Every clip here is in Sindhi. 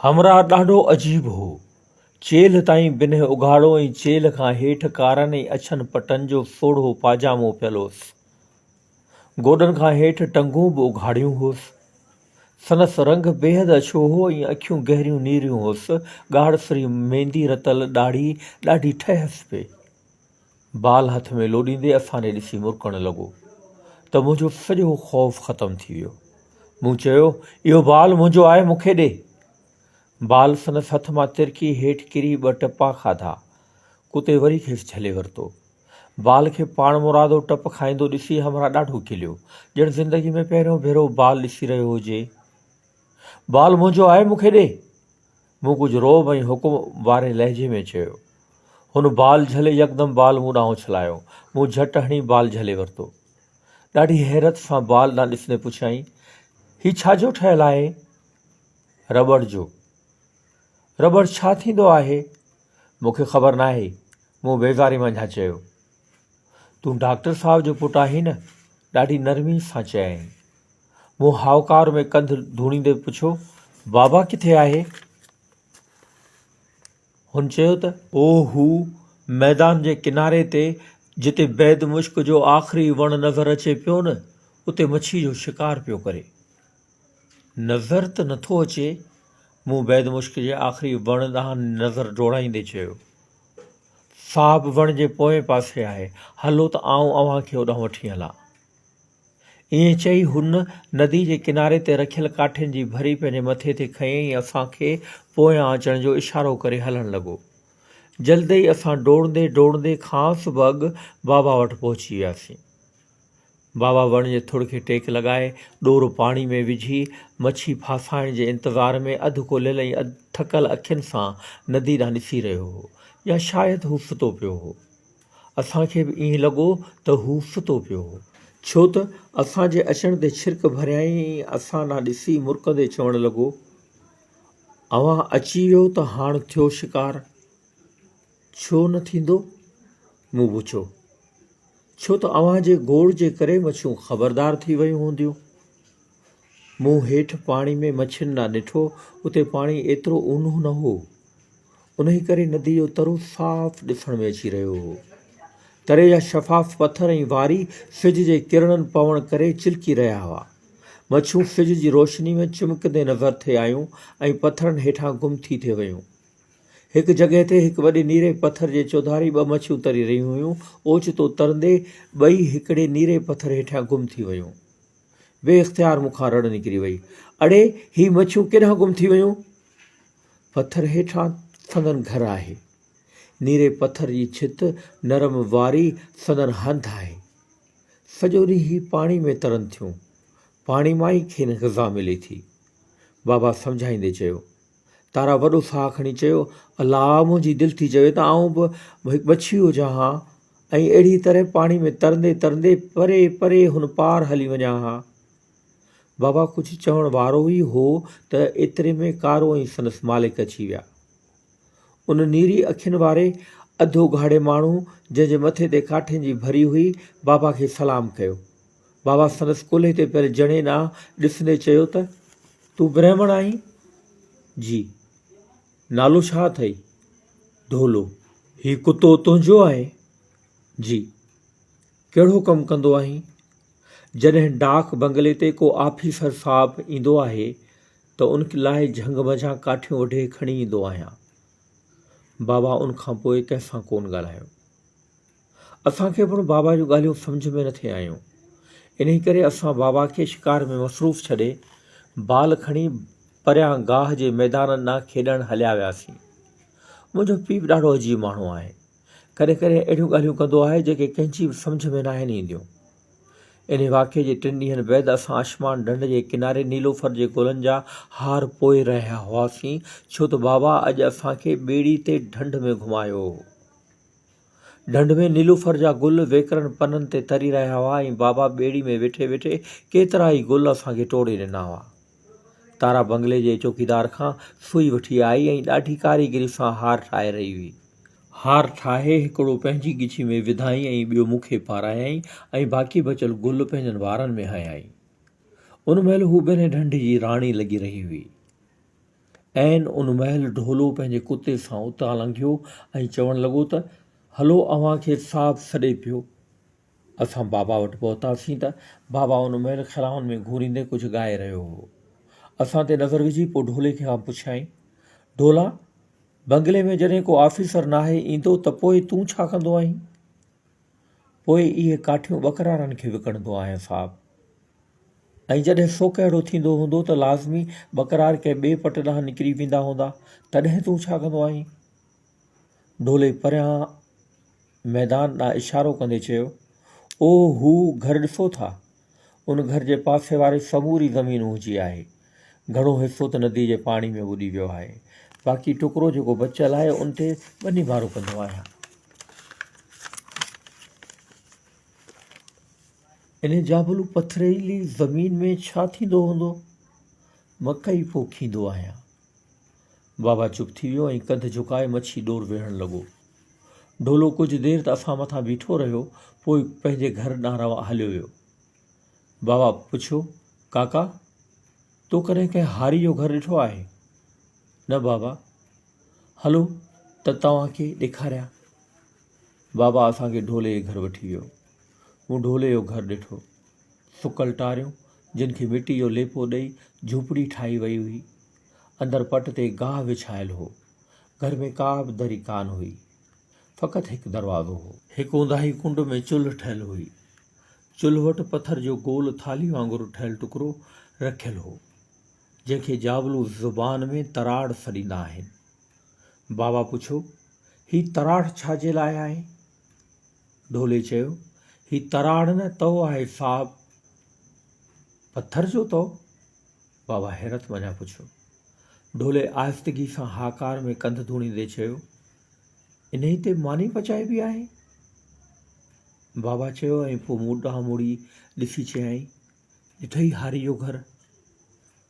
همراهه ڏاڍو عجيب هو. چيلهه تائين بنهه اگهاڙو ۽ چيلهه کان هيٺ ڪارن ۽ اڇن پٽن جو سوڙهو پاجامو پيل هوس. گوڏن کان هيٺ ٽنگون به اگهاڙيون هيس. سندس رنگ بيحد اڇو هو ۽ اکيون گهريون نيريون هيس. ڳاڙهسري ميندي رتل ڏاڙهي ڏاڍي ٺهيس پئي. بال هٿ ۾ لوڏيندي اسان ڏي ڏسي مرڪڻ لڳو ته منهنجو سڄو خوف ختم ٿي ويو. مون چيو، اهو بال منهنجو آهي، مون کي ڏي. بال سندس هٿ مان ترڪي هيٺ ڪري ٻه ٽپا کاڌا. ڪتي وري کيس جهلي ورتو. بال کي پاڻمرادو ٽپ کائيندو ڏسي همراهه ڏاڍو کليو، ڄڻ زندگي ۾ پهريون ڀيرو بال ڏسي رهيو هجي. بال منهنجو آهي، مون کي ڏي. مون ڪجهه رعب ۽ حڪم واري لهجي ۾ چيو. هن بال جهلي يڪدم بال مون ڏانهن اڇلايو. مون جهٽ هڻي بال جهلي ورتو. ڏاڍي حيرت سان بال ڏانهن ڏسندي پڇيائين، هي ڇا جو ٺهيل آهي؟ رٻڙ جو. رٻڙ ڇا ٿيندو آهي؟ مون کي خبر ناهي. مون بيزاري منجهان چيو. تون ڊاڪٽر صاحب جو پٽ آهين نه؟ ڏاڍي نرمي سان چيائين. مون هائوڪار ۾ ڪنڌ ڌوڻيندي پڇيو، بابا ڪٿي آهي؟ هن چيو ته. او هو ميدان جي ڪناري تي جتي بيد مشڪ جو آخري وڻ نظر اچي پيو نه، اتي مڇي جو شڪار پيو ڪري. نظر ته نٿو اچي؟ مون بيد مشڪ جي آخري وڻ ڏانهن نظر ڊوڙائيندي چيو. صاحب وڻ جي پوئين پاسي آهي، هلو ته آئون اوهان کي اوڏانهن وٺي هلان. ائين چئي هن ندي جي ڪناري تي رکيل ڪاٺين جي ڀري پنهنجي مٿي تي کنئي ۽ اسان کي پويان اچڻ جو اشارو ڪري هلڻ لڳو. جلدئي اسان ڊوڙندي ڊوڙندي کانئس به اڳ بابا وٽ پهچي وياسين. بابا وڻ جي ٿڙ کي ٽيڪ لڳائي، ڏور پاڻي ۾ وجهي، مڇي ڦاسائڻ جي انتظار ۾ اڌ کوليل ۽ اڌ ٿڪل اکين سان ندي ڏانهن ڏسي رهيو هو يا شايد هو ستو پيو هو. اسان کي به ائين لڳو ته هو ستو پيو هو. ڇو ته اسان جي اچڻ تي ڇرڪ ڀريائين ۽ اسان ڏانهن ڏسي مرڪندي چوڻ لڳو، اوهان اچي ويو ته هاڻ ٿيو شڪار. ڇو نه ٿيندو؟ مون پڇيو. ڇو ته اوهان جي گوڙ جي ڪري مڇيون خبردار ٿي ويون هونديون. مون هيٺ پاڻي ۾ مڇين ڏانهن ڏٺو، اتي پاڻي ايترو اونهو نه هو. انهيء ڪري نديء جو ترو صاف ڏسڻ ۾ اچي رهيو هو. تري جا شفاف پٿر ۽ واري سج جي ڪرڻن پوڻ ڪري چلڪي رهيا هئا. مڇيون سج جي روشني ۾ چمڪندي نظر ٿي آيون ۽ پٿرن هيٺان گم ٿي ٿي ويون. هڪ جڳهه تي هڪ وڏي نيري پٿر جي چوڌاري ٻه مڇيون تري رهيون هيون. اوچتو ترندي ٻئي هڪڙي نيري پٿر هيٺيان گم ٿي ويون. بي اختيار مون کان رڙ نڪري وئي، اڙي هي مڇيون ڪيڏانهن گم ٿي ويون؟ پٿر هيٺان سندن گهر آهي. نيري پٿر جي ڇت، نرم واري سندن هنڌ آهي. سڄو ڏينهن هي پاڻي ۾ ترن ٿيون. پاڻي مان ئي کين غذا ملي ٿي. بابا سمجهائيندي چيو. تارا وڏو ساهه کڻي چيو، الله منهنجي دل ٿي چوي ته آئون به هڪ مڇي هجان ها ۽ اهڙيء طرح پاڻي ۾ ترندي ترندي پري پري هن پار هلي وڃان ها. بابا ڪجهه چوڻ وارو ئي هو ته ايتري ۾ ڪارو ۽ سندس مالڪ اچي ويا. ان نيري اکين واري اڌ اگهاڙي ماڻهو جنهن جي مٿي تي ڪاٺين جي ڀري هئي، بابا کي سلام ڪيو. بابا سندس ڪلهي تي پيل جڻي ڏانهن ڏسندي چيو ته، تون برهمڻ آهين؟ جي. نالو ڇا اٿئي؟ ڍولو. هي ڪتو تنهنجو آهي؟ جي. ڪهڙو ڪم ڪندو آهين؟ جڏهن ڊاڪ بنگلي تي ڪو آفيسر صاحب ايندو آهي ته ان لاء جهنگ منجهان ڪاٺيون وڍي کڻي ايندو آهيان. بابا ان کان پوء ڪنهن سان ڪونه ڳالهايو. اسان کي پڻ بابا جون ڳالهيون سمجهه ۾ نه ٿي آيون. انهي ڪري اسان بابا کي شڪار ۾ مصروف ڇڏي بال کڻي پريان گاهه جي ميدانن ڏانهن کيڏڻ هليا وياسين. منهنجو پيء به ڏاڍو عجيب ماڻهو آهي. ڪڏهن ڪڏهن اهڙيون ڳالهيون ڪندو آهي جيڪي ڪنهن جي به سمجهه ۾ ناهن اينديون. انهي واقعي جي ٽن ڏينهن بعد اسان آشمان ڍنڍ جي ڪناري نيلوفر جي گلن جا هار پوئي رهيا هئاسين ڇو ته بابا اڄ اسان کي ٻيڙي تي ڍنڍ ۾ گهمايو هو. ڍنڍ ۾ نيلوفر جا گل ويڪرن پنن تي تري رهيا هئا ۽ بابا ٻيڙي ۾ ويٺي ويٺي ڪيترا ئي گل اسان کي ٽوڙي ڏنا هئا. تارا بنگلي جي چوڪيدار کان سوئي وٺي آئي ۽ ڏاڍي ڪاريگري سان هار ٺاهي رهي هئي. هار ٺاهي هڪڙو پنهنجي ڳچي ۾ وڌائين ۽ ٻيو مون کي پارايائين ۽ باقي بچيل گل پنهنجن وارن ۾ هنيائين. ان مهل هو بنهه ڍنڍ جي راڻي لڳي رهي هئي. عين ان مهل ڍولو پنهنجي ڪتي سان اتان لنگهيو ۽ چوڻ لڳو ته، هلو اوهان کي صاحب سڏي پيو. اسان بابا وٽ پهتاسين ته بابا ان مهل خلائن ۾ گهوريندي ڪجهه ڳائي رهيو هو. اسان تي نظر وجهي پوء ڍولي کان پڇيائين، ڍولا! بنگلي ۾ جڏهن ڪو آفيسر ناهي ايندو ته پوء تون ڇا ڪندو آهين؟ پوء اهي ڪاٺيون ٻڪرارن کي وڪڻندو آهيان صاحب. ۽ جڏهن سوڪهڙو ٿيندو هوندو ته لازمي ٻڪرار ڪنهن ٻئي پٽ ڏانهن نڪري ويندا هوندا، تڏهن تون ڇا ڪندو آهين؟ ڍولي پريان ميدان ڏانهن اشارو ڪندي چيو، او هو گهر ڏسو ٿا؟ ان گهر جي پاسي واري سموري زمين منهنجي آهي. گهڻو حصو ته نديء جي پاڻي ۾ ٻڏي ويو آهي. باقي ٽڪرو جيڪو بچيل آهي، ان تي ٻني ٻارو ڪندو آهيان. انهيء جابلو پٿريلي زمين ۾ ڇا ٿيندو هوندو؟ مڪئي پوکيندو آهيان. بابا چپ ٿي ويو ۽ ڪنڌ جهڪائي مڇي ڏور ويهڻ لڳو. ڍولو ڪجهه دير ته اسان مٿان بيٺو رهيو، پوء پنهنجي گهر ڏانهن هليو ويو. بابا پڇيو، ڪاڪا! تو ڪڏهن ڪنهن هاري جو گهر ڏٺو آهي؟ نه بابا. هلو ته توهان کي ڏيکاريان. بابا اسان کي ڍولي جي گهر وٺي ويو. مون ڍولي جو گهر ڏٺو. سڪل ٽاريون، جن کي مٽي جو ليپو ڏئي جهوپڙي ٺاهي وئي هئي. اندر پٽ تي گاهه وڇايل هو. گهر ۾ ڪا به دري ڪانه هئي. فقط هڪ دروازو هو. هڪ اونداهي ڪنڊ ۾ چلهه ٺهيل هئي. چلهه وٽ پٿر جو گول ٿالهي وانگر ٺهيل ٽڪرو رکيل هو، جنهن کي جابلو زبان ۾ تراڙ سڏيندا آهن. بابا پڇيو، هي تراڙ ڇا جي لاء آهي؟ ڍولي چيو، هي تراڙ نه تئو آهي صاحب. پٿر جو تئو؟ بابا حيرت منجهان پڇيو. ڍولي آهستگي سان هاڪار ۾ ڪنڌ ڌوڻيندي چيو، انهي تي ماني پچائبي آهي؟ بابا چيو ۽ پوء مون ڏانهن مڙي ڏسي چيائين، ڏٺئي هاري جو گهر؟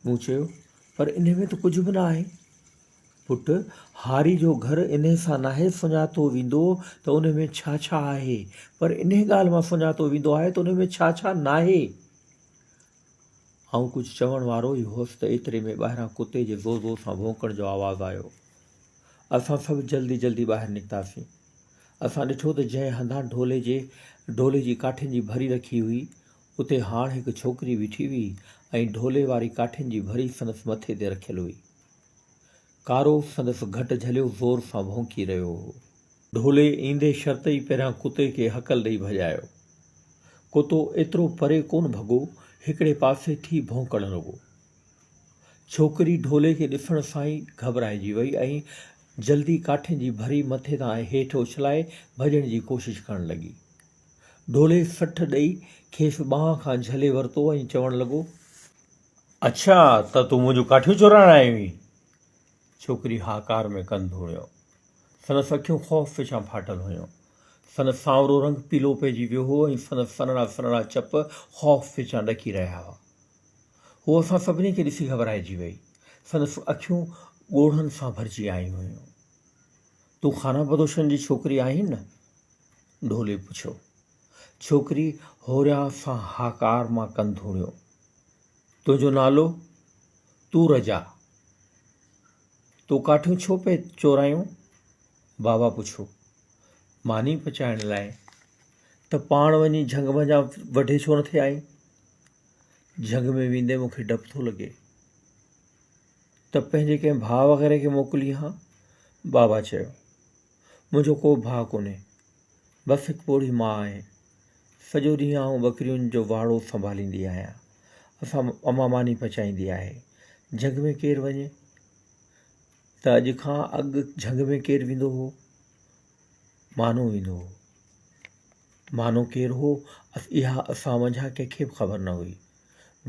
مون چيو، پر انهي ۾ ته ڪجهه به نه آهي. پٽ، هاري جو گهر انهي سان ناهي سڃاتو ويندو ته انهي ۾ ڇا ڇا آهي، پر انهي ڳالهه مان سڃاتو ويندو آهي ته انهي ۾ ڇا ڇا ناهي. آئون ڪجهه چوڻ وارو ئي هوس ته ايتري ۾ ٻاهران ڪتي جي زور زور سان ڀونڪڻ جو آواز آيو. اسان سڀ جلدي جلدي ٻاهر نڪتاسين. اسان ڏٺو ته جنهن هنڌان ڍولي جي ڍولي جي ڪاٺين جي ڀري رکي هئي، اتي هاڻ هڪ ڇوڪري بيٺي هئي ۽ ڍولي واري ڪاٺين جي ڀري سندس مٿي تي رکيل هئي. ڪارو سندس گهٽ جهليو زور سان ڀونڪي رهيو هو. ڍولي ايندي شرط ئي پهريان ڪتي کي هڪل ڏئي ڀڄايو. ڪتو ايترو پري ڪونه ڀڳو، هڪڙي پاسي ٿي ڀونڪڻ لڳو. ڇوڪري ڍولي کي ڏسڻ سان ئي گهٻرائجي وئي ۽ جلدي ڪاٺين جي ڀري مٿي تان هيٺ اڇلائي ڀڄڻ جي ڪوشش ڪرڻ لڳي. ڍولي سٺ ڏئي کيس ٻانهن کان جهلي ورتو ۽ چوڻ لڳو. اڇا ته تون منهنجون ڪاٺيون چورائڻ آئي هئين؟ ڇوڪري هاڪار ۾ ڪن ڌوڻيو. سندس اکيون خوف وچان ڦاٽل هيون. سندس سانورو رنگ پيلو پئجي ويو هو ۽ سندس سنهڙا سنهڙا چپ خوف وچان ڏڪي رهيا هئا. هوء اسان سڀني کي ڏسي گهٻرائجي وئي. سندس اکيون ڳوڙهن سان ڀرجي آيون هيون. تون خانه بدوشن جي ڇوڪري آهين نه؟ ڍولي پڇيو. ڇوڪري هوريان سان هاڪار مان ڪن ڌوڻيو. تنهنجو نالو؟ تورجا. تو ڪاٺيون ڇو پئي چورايون؟ بابا پڇيو. ماني پچائڻ لاء. ته پاڻ وڃي جهنگ منجهان وڍي ڇو نٿي آئين؟ جهنگ ۾ ويندي مون کي ڊپ ٿو لڳي. ته پنهنجي ڪنهن ڀاء وغيره کي موڪلين ها؟ بابا چيو. منهنجو ڪو به ڀاء ڪونهي. بس هڪ پوڙهي ماء آهي. سڄو ڏينهن آئون ٻڪرين جو واڙو سنڀاليندي آهيان. اسان امان ماني پچائيندي آهي. جهنگ ۾ ڪير وڃي؟ ته اڄ کان اڳ جهنگ ۾ ڪير ويندو هو؟ مانو ويندو هو. مانو ڪير هو؟ اها اسان منجهان ڪنهن کي به خبر نه هئي.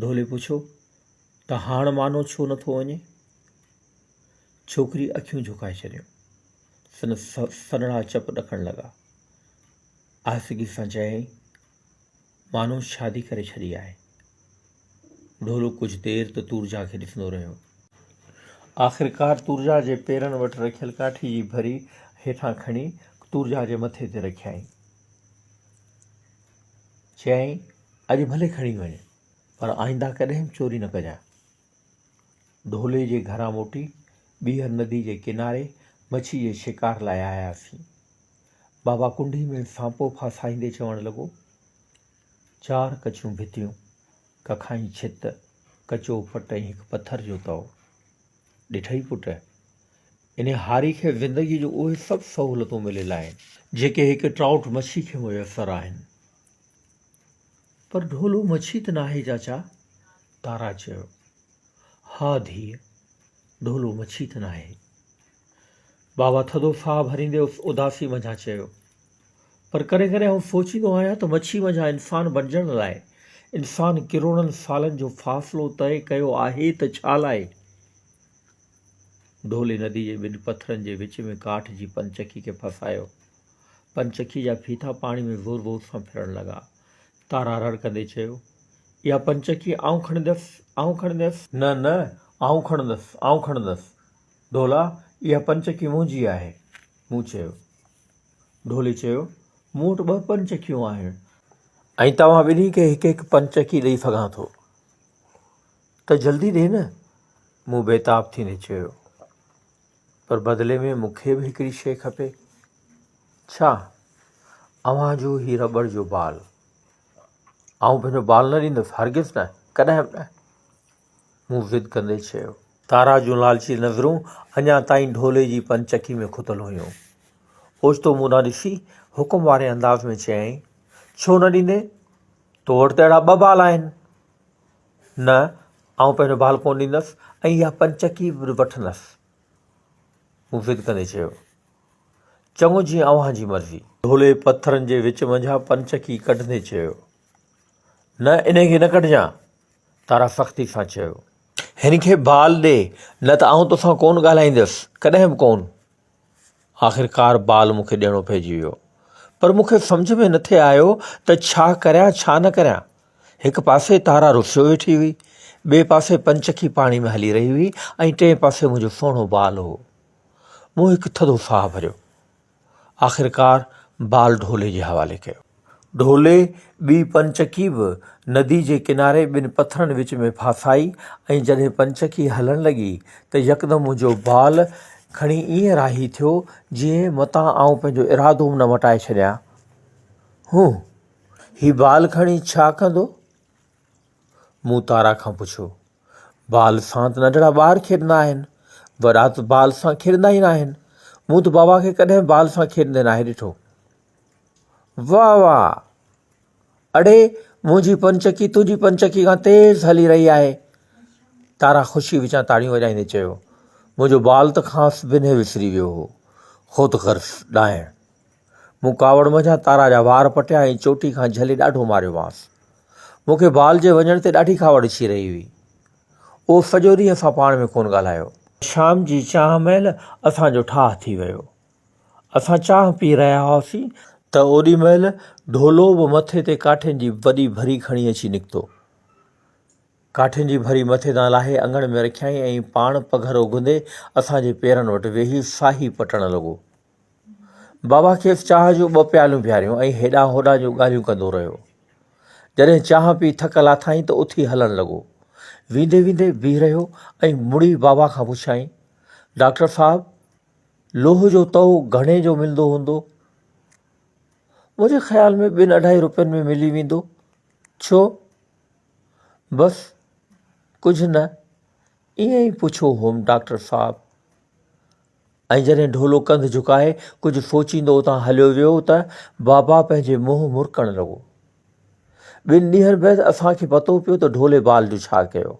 ڍولي پڇيو ته هاڻ مانو ڇو نٿو وڃي؟ ڇوڪري اکيون جهڪائي ڇڏيون. سندس سنهڙا چپ ڏکڻ لڳا. آهستگي سان چيائين، مانو شادي ڪري ڇڏي آهي. ڍولو ڪجهه دير ته تورجا کي ڏسندو رهيو. آخرڪار تورجا جي پيرن وٽ رکيل ڪاٺي جي ڀري هيٺان کڻي تورجا جي مٿي تي رکيائين. چيائين، اڄ ڀلي کڻي وڃ، پر آئنده ڪڏهن به چوري نه ڪجانء. ڍولي جي گهران موٽي ٻيهر ندي جي ڪناري مڇي جي شڪار لاء آياسين. بابا ڪنڍي ۾ سانپو ڦاسائيندي چوڻ لڳو، چار ڪچيون ڀتيون، ڪکائين ڇت، ڪچو پٽ ۽ هڪ پٿر جو تئو. ڏٺئي پٽ، انهي هاري کي زندگي جون اهي سڀ سهولتون مليل آهن. جيڪي هڪ ٽرائوٽ مڇي کي ميسر آهن. پر ڍولو مڇي ته ناهي چاچا؟ تارا چيو. ها ڌيء، ڍولو مڇي ته ناهي. بابا ٿڌو ساهه ڀريندي اداسي منجهان چيو. پر ڪڏهن ڪڏهن آئون سوچيندو آهيان ته مڇي منجهان انسان بنجڻ لاء انسان ڪروڙن سالن جو فاصلو طئي ڪيو آهي ته ڇا لاء؟ ڍولي ندي جي ٻن پٿرن جي وچ ۾ ڪاٺ جي پنچڪي کي ڦاسايو. پنچڪي جا ڦيٿا پاڻي ۾ زور زور سان ڦرڻ لڳا. تارا رڙ ڪندي چيو، اها پنچڪي آئون کڻندس، آئون کڻندس. نه نه، آئون کڻندس، آئون کڻندس. ڍولا، اها پنچڪي منهنجي آهي. مون چيو. ڍولي چيو، مون وٽ ٻه پنچڪيون آهن. ۽ توهان ٻنهي کي هڪ هڪ پنچڪي ڏئي سگهان ٿو. ته جلدي ڏي نه. مون بيتاب ٿيندي چيو. پر بدلي ۾ مون کي به هڪڙي شيء کپي. ڇا؟ اوهان جو هي رٻڙ جو بال. آئون پنهنجو بال نه ڏيندس، هرگز نه، ڪڏهن به نه. مون ضد ڪندي چيو. تارا جون لالچي نظرون اڃا تائين ڍولي جي پنچڪي ۾ کتل هيون. اوچتو مون ڏانهن ڏسي حڪم واري انداز ۾ چيائين، ڇو نه ڏيندين؟ تو وٽ ته اهڙا ٻه بال آهن. نه، آئون پنهنجو بال ڪونه ڏيندس ۽ اها پنچڪي به وٺندس. مون ضد ڪندي چيو. چڱو جيئن اوهان جي مرضي. ڍولي پٿرن جي وچ منجهان پنچڪي ڪڍندي چيو. نه، انهي کي نه ڪڍجان. تارا سختي سان چيو. هن کي بال ڏي، نه ته آئون توسان ڪونه ڳالهائيندس، ڪڏهن به ڪونه. آخرڪار بال مون کي ڏيڻو پئجي ويو. پر مون کي سمجهه ۾ نٿي آيو ته ڇا ڪريان ڇا نه ڪريان. هڪ پاسي تارا رسيو ويٺي هئي، ٻئي پاسي پنچکي پاڻي ۾ هلي رهي هئي ۽ ٽئين پاسي منهنجو سهڻو بال هو. مون هڪ ٿڌو ساهه ڀريو. آخرڪار بال ڍولي جي حوالي ڪيو. ڍولي ٻي پنچڪي به ندي جي ڪناري ٻن پٿرن وچ ۾ ڦاسائي ۽ جڏهن پنچڪي هلڻ لڳي ته يڪدم منهنجو بال کڻي ائين راهي ٿيو جيئن متان آئون پنهنجو ارادو نه مٽائي ڇڏيان. هون! هي بال کڻي ڇا ڪندو؟ مون تارا کان پڇيو. بال سان ته ننڍڙا ٻار کيڏندا آهن، وڏا ته بال سان کيڏندا ئي ناهن. مون ته بابا کي ڪڏهن بال سان کيڏندي ناهي ڏٺو. واهه واهه! اڙي منهنجي پنچڪي تنهنجي پنچڪي کان تيز هلي رهي آهي. تارا خوشي وچان تاڙيون وڄائيندي چيو. منهنجو بال ته کانئس بنهه وسري ويو هو. خود غرض ڏانئڻ. مون ڪاوڙ منجهان تارا جا وار پٽيا ۽ چوٽي کان جهلي ڏاڍو ماريومانس. مون کي بال جي وڃڻ تي ڏاڍي ڪاوڙ اچي رهي هئي. اهو سڄو ڏينهن اسان پاڻ ۾ ڪونه ڳالهايو. شام جي چانهه مهل اسان جو ٺاهه ٿي ويو. اسان چانهه پي رهيا هئاسين ته اوڏي مهل ڍولو به مٿي تي ڪاٺين جي وڏي ڀري کڻي اچي نڪتو. ڪاٺين جي ڀري مٿي تان لاهي اڱڻ ۾ رکيائين ۽ پاڻ پگهر اگهندي اسان جي پيرن وٽ ويهي ساهي پٽڻ لڳو. بابا کيس چانهه جون ٻه پياليون پياريون ۽ هيڏانهن هوڏانهن جون ڳالهيون ڪندو رهيو. جڏهن چانهه پي ٿڪ لاٿائين ته اٿي هلڻ لڳو. ويندي ويندي بيهي رهيو ۽ مڙي بابا کان پڇيائين، ڊاڪٽر صاحب! لوهه جو تئو گهڻي جو ملندو هوندو؟ منهنجي خيال ۾ ٻن اڍائي روپين ۾ ملي ويندو. ڇو؟ بس ڪجهه نه، ائين ئي پڇيو هوم ڊاڪٽر صاحب! ۽ جڏهن ڍولو ڪنڌ جهڪائي ڪجهه سوچيندو اتان هليو ويو ته بابا پنهنجي منهن مرڪڻ لڳو. ٻن ڏينهن بعد اسان کي پتو پيو ته ڍولي بال جو ڇا ڪيو.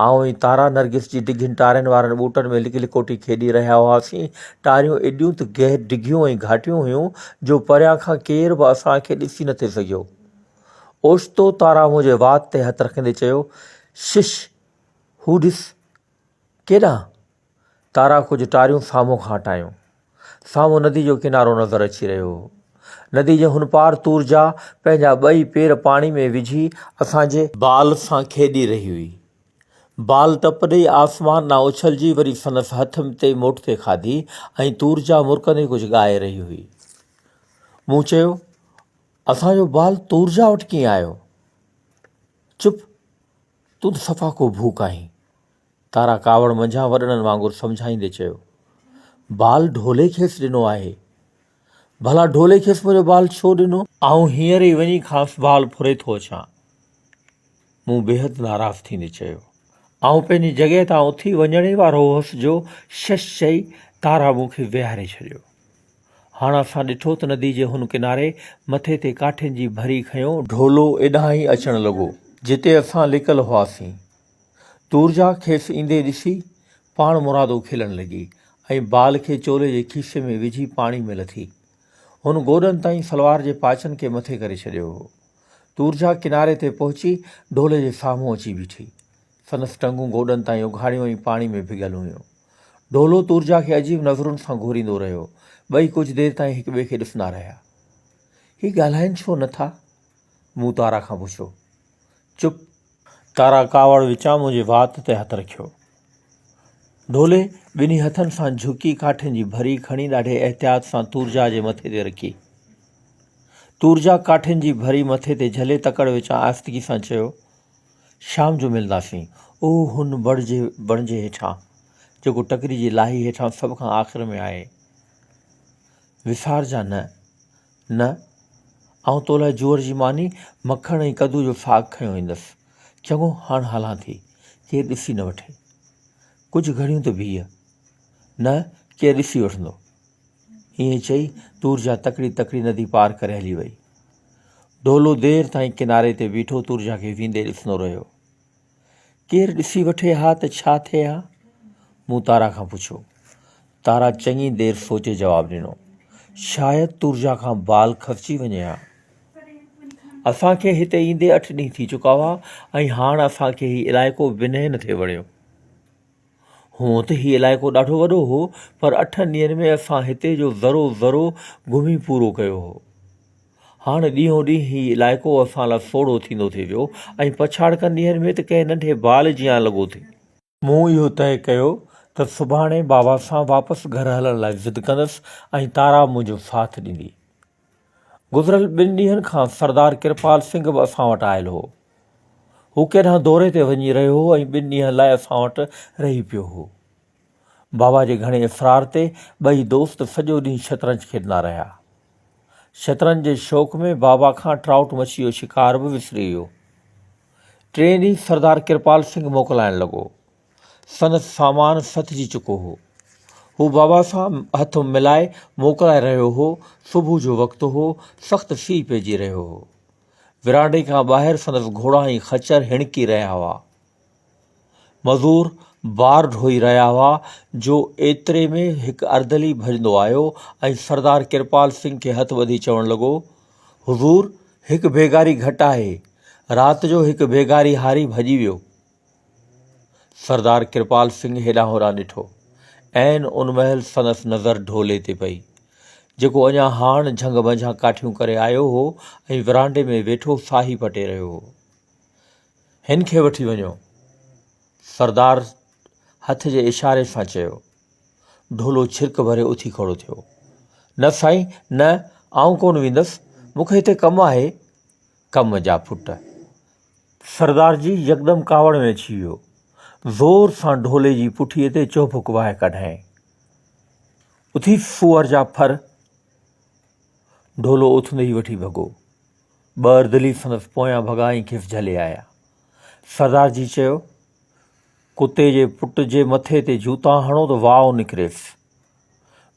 آئون ۽ تارا نرگس جي ڊگهين ٽارين وارن ٻوٽن ۾ لڪ لڪوٽي کيڏي رهيا هئاسين. ٽاريون ايڏيون ته ڊگهيون ۽ گهاٽيون هيون جو پريان کان ڪير به اسان کي ڏسي نٿي سگهيو. اوچتو تارا منهنجي وات تي هٿ رکندي چيو، شش! هو ڏس! ڪيڏانهن؟ تارا ڪجهه ٽاريون سامهون کان هٽايون. سامهون ندي جو ڪنارو نظر اچي رهيو هو. ندي جي هن پار تورجا پنهنجا ٻئي پير پاڻي ۾ وجهي اسان جي. بال سان کيڏي رهي هئي. بال ٽپ ڏئي آسمان ڏانهن اڇلجي وري سندس هٿ تي موٽتي کاڌي ۽ تورجا مرڪندي ڪجهه ڳائي رهي هئي. مون چيو، اسان جو بال تورجا وٽ ڪيئن آيو؟ چپ! تون ته صفا ڪو ڀوڪ آهين. تارا ڪاوڙ منجهان وڏڙن وانگر سمجهائيندي چيو. بال ڍولي کيس ڏنو آهي. ڀلا ڍولي کيس منهنجو بال ڇو ڏنو؟ آئون هينئر ئي وڃي کانئس بال ڦري ٿو اچان. مون بيحد ناراض ٿيندي چيو. آئون پنهنجي جڳهه تان اٿي وڃڻ ئي وارو هوس جو شش چئي تارا مون کي ويهاري ڇڏيو. هاڻ اسان ڏٺو ته ندي جي هن ڪناري مٿي تي ڪاٺين جي ڀري کنيو ڍولو ايڏانهن ئي اچڻ لڳو، جتي اسان لڪل هئاسين. تورجا کيس ايندي ڏسي پاڻ مرادو کلڻ لڳي ۽ بال کي چولي جي کيسي ۾ وجهي پاڻي ۾ لٿي. هن گوڏن تائين سلوار جي پاچن کي مٿي ڪري ڇڏيو هو. تورجا ڪناري تي پهچي ڍولي جي سامهون اچي بيٺي. سندس ٽنگون گوڏن تائين اگهاڙيون ۽ پاڻي ۾ ڀڳل هيون. ڍولو تورجا کي عجيب نظرن سان گهوريندو رهيو. ٻئي ڪجهه دير تائين هڪ ٻئي کي ڏسندا رهيا. هي ڳالهائين ڇو نه ٿا؟ مون تارا کان پڇيو. چپ! تارا ڪاوڙ وچان منهنجي وات تي هٿ رکيو. ڍولي ٻنهي هٿن سان جهڪي ڪاٺين جي ڀري کڻي ڏاڍي احتياط سان تورجا جي مٿي تي رکي. تورجا ڪاٺين جي ڀري مٿي تي جهلي تڪڙ وچان آهستگي سان چيو. شام جو ملنداسين. اهو هن بڙ جي وڻ جي هيٺان، جيڪو ٽڪري جي لاهي هيٺان سڀ کان آخر ۾ آهي. وسارجان نه. نه. آئون تو لاء جوئر جي ماني، مکڻ ۽ ڪدو جو ساڳ کنيو ايندس. چڱو، هاڻ هلان ٿي. ڪير ڏسي نه وٺي. ڪجهه گهڙيون ته بيهه. نه، ڪير ڏسي وٺندو. ائين چئي تورجا تڪڙي تڪڙي ندي پار ڪري هلي وئي. ڍولو دير تائين ڪناري تي بيٺو تورجا کي ويندي ڏسندو رهيو. ڪير ڏسي وٺي ها ته ڇا ٿئي ها؟ مون تارا کان پڇيو. تارا چڱي دير سوچي جواب ڏنو. شايد تورجا کان بال کسجي وڃي ها. اسان کي هتي ايندي اٺ ڏينهن ٿي چڪا هئا ۽ هاڻ اسان کي هي علائقو بنهه نه ٿي وڻيو. هونء ته هي علائقو ڏاڍو وڏو هو، پر اٺن ڏينهن ۾ اسان هتي جو ذرو ذرو گهمي پورو ڪيو هو. هاڻ ڏينهون ڏينهن هي علائقو اسان لاء سوڙهو ٿيندو ٿي ويو ۽ پڇاڙڪن ڏينهن ۾ ته ڪنهن ننڍي بال جيان لڳو ٿي. مون اهو طئي ڪيو ته سڀاڻي بابا سان واپس گهر هلڻ لاء ضد ڪندس ۽ تارا منهنجو ساٿ ڏيندي. گذريل ٻن ڏينهن کان سردار ڪرپال سنگهه به اسان وٽ آيل هو. هو ڪيڏانهن دوري تي وڃي رهيو هو ۽ ٻن ڏينهن لاء اسان وٽ رهي پيو هو. بابا جي گهڻي اصرار تي ٻئي دوست سڄو ڏينهن شطرنج کيڏندا رهيا. شطرنج جي شوق ۾ بابا کان ٽرائوٽ مڇي جو شڪار به وسري ويو. ٽئين ڏينهن سردار ڪرپال سنگهه موڪلائڻ لڳو. سندس سامان سٿجي چڪو هو. هو بابا سان هٿ ملائي موڪلائي رهيو هو. صبح جو وقت هو. سخت سيء پئجي رهيو هو. ورانڊي کان ٻاهر سندس گهوڙا ۽ خچر هڻڪي رهيا هئا. مزور بار ڍوئي رهيا هئا جو ايتري ۾ هڪ اردلي ڀڄندو آيو ۽ سردار ڪرپال سنگهه کي هٿ ٻڌي چوڻ لڳو، حضور! هڪ بيگاري گهٽ آهي. رات جو هڪ بيگاري هاري ڀڄي ويو. سردار ڪرپال سنگهه هيڏانهن هوڏانهن ڏٺو. عين ان مهل سندس نظر ڍولي تي پئي، جيڪو اڃا هاڻ جهنگ منجهان ڪاٺيون ڪري آيو هو ۽ ورانڊي ۾ ويٺو ساهي پٽي رهيو هو. هن کي وٺي وڃو. سردار هٿ جي اشاري سان چيو. ڍولو ڇرڪ ڀري اٿي کڙو ٿيو. نه سائين، نه، آئون ڪونه ويندس. مون کي هتي ڪم آهي. ڪم جا ڦٽ. سردار جي يڪدم ڪاوڙ ۾ اچي ويو. زور سان ڍولي جي پٺيء تي چوڀڪ واهي ڪڍيائين. اٿي سوئر جا ڦر! ڍولو اٿندي ئي وٺي ڀڳو. ٻه اردلي سندس پويان ڀڳا ۽ کيس جهلي آيا. سردار جي چيو، ڪتي جي پٽ جي مٿي تي جوتا هڻو ته واء نڪريس.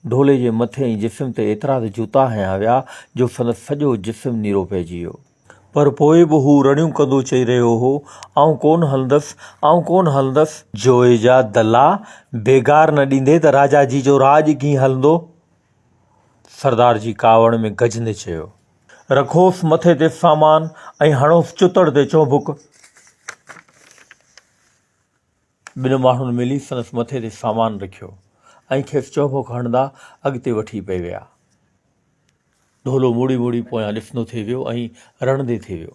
ڍولي جي مٿي ۽ جسم تي ايترا ته جوتا هنيا ويا جو سندس سڄو جسم نيرو پئجي ويو. پر پوء به هو رڙيون ڪندو چئي رهيو هو، آئون ڪونه هلندس، آئون ڪونه هلندس. جوئي جا دلا، بيگار نه ڏيندي ته راجا جي جو راڄ ڪيئن هلندو؟ سردار جي ڪاوڙ ۾ گجندي چيو. رکوس مٿي تي سامان ۽ هڻوس چتڙ تي چوڀڪ. ٻن ماڻهن ملي سندس مٿي تي سامان رکيو ۽ کيس چهبڪ هڻندا اڳتي وٺي پئي ويا. ڍولو مڙي مڙي پويان ڏسندو ٿي ويو ۽ رڙندي ٿي ويو.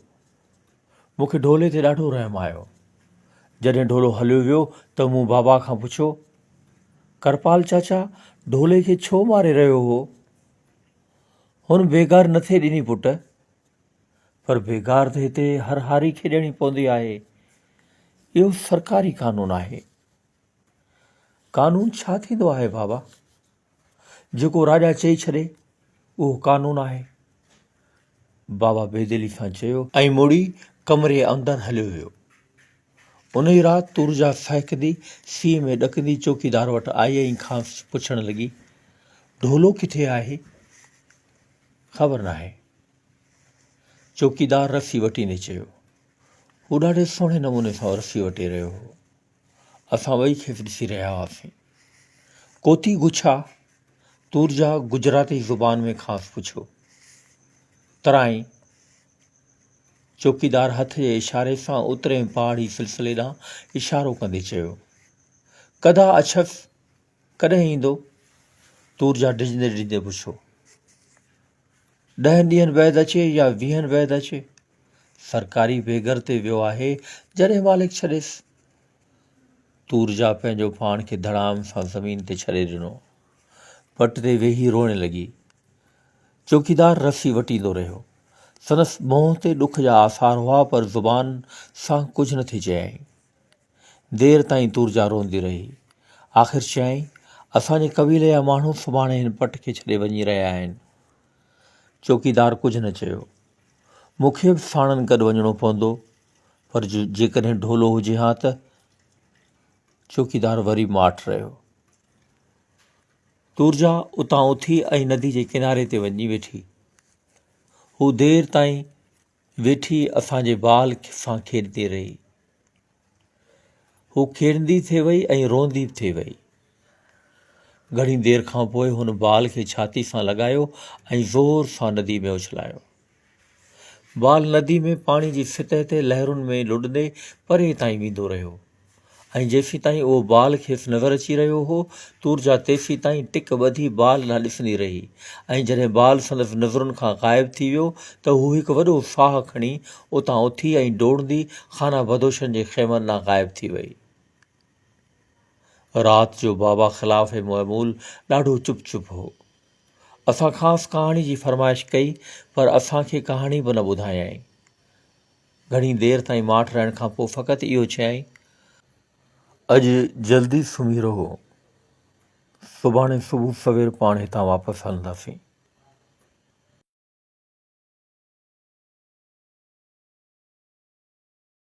مون کي ڍولي تي ڏاڍو رحم آيو. جڏهن ڍولو هليو ويو ته مون بابا کان پڇيو، ڪرپال چاچا ڍولي کي ڇو ماري رهيو هو؟ هن بيگار نٿي ڏني پٽ. پر بيگار ته هتي هر هاري کي ڏيڻي پوندي آهي. اهو سرڪاري قانون آهي. قانون ڇا ٿيندو آهي بابا؟ جيڪو راجا چئي ڇڏي، اهو قانون آهي. بابا بيدلي سان چيو. ۽ مڙي ڪمري اندر هليو ويو. انهيء رات تورجا سهڪندي، سيء ۾ ڏڪندي چوڪيدار وٽ آئي ۽ کانئس پڇڻ لڳي، ڍولو ڪٿي آهي؟ خبر ناهي. چوڪيدار رسي وٽيندي چيو. هو ڏاڍي سهڻي نموني سان رسي وٽي رهيو هو. اسان ٻئي کيس ڏسي رهيا هئاسين. ڪوتي گڇا؟ تورجا گجراتي زبان ۾ کانئس پڇيو. ترائين. چوڪيدار هٿ جي اشاري سان اترئين پهاڙي سلسلي ڏانهن اشارو ڪندي چيو. ڪدا اڇس؟ ڪڏهن ايندو؟ تورجا ڊڄندي ڊڄندي پڇيو. ڏهن ڏينهن بعد اچي يا ويهن بعد اچي. سرڪاري بيگر تي ويو آهي، جڏهن مالڪ ڇڏيس. تورجا پنهنجو پاڻ کي ڌڙام سان زمين تي ڇڏي ڏنو. پٽ تي ويهي روئڻ لڳي. چوڪيدار رسي وٽيندو رهيو. سندس منهن تي ڏک جا آثار هئا پر زبان سان ڪجهه نه ٿي چيائين. دير تائين تورجا روئندي رهي. آخر چيائين، اسان جي قبيلي جا ماڻهو سڀاڻي هن پٽ کي ڇڏي وڃي رهيا آهن. چوڪيدار ڪجهه نه چيو. مون کي به ساڻن گڏ وڃڻو پوندو، پر جيڪڏهن ڍولو هجي ها ته؟ چوڪيدار وري ماٺ رهيو. تورجا اتان اٿي ۽ ندي جي ڪناري تي وڃي ويٺي. هو دير تائين ويٺي اسان جي بال سان کيڏندي رهي. هو کيڏندي ٿي وئي ۽ روئندي به ٿي وئي. گهڻي دير کان پوء هن بال کي ڇاتي سان لڳايو ۽ زور سان ندي ۾ اڇلايو. بال ندي ۾ پاڻي جي سطح تي لهرن ۾ لڏندي پري تائين ويندو رهيو. ۽ جيسيتائين اهو بال کيس نظر اچي رهيو هو، تورجا تيسيتائين ٽڪ ٻڌي بال ڏانهن ڏسندي رهي ۽ جڏهن بال سندس نظرن کان غائب ٿي ويو ته هو هڪ وڏو ساهه کڻي اتان اٿي ۽ ڊوڙندي خانه بدوشن جي خيمن ڏانهن غائب ٿي وئي. رات جو بابا خلاف معمول ڏاڍو چپ چپ هو. اسان کانئس ڪهاڻي جي فرمائش ڪئي پر اسان کي ڪهاڻي به نه ٻڌايائين. گهڻي دير تائين ماٺ رهڻ کان پوء فقط اهو چيائين. اڄ جلدي سمهي رهو، سڀاڻي صبح سوير پاڻ هتان واپس هلنداسين.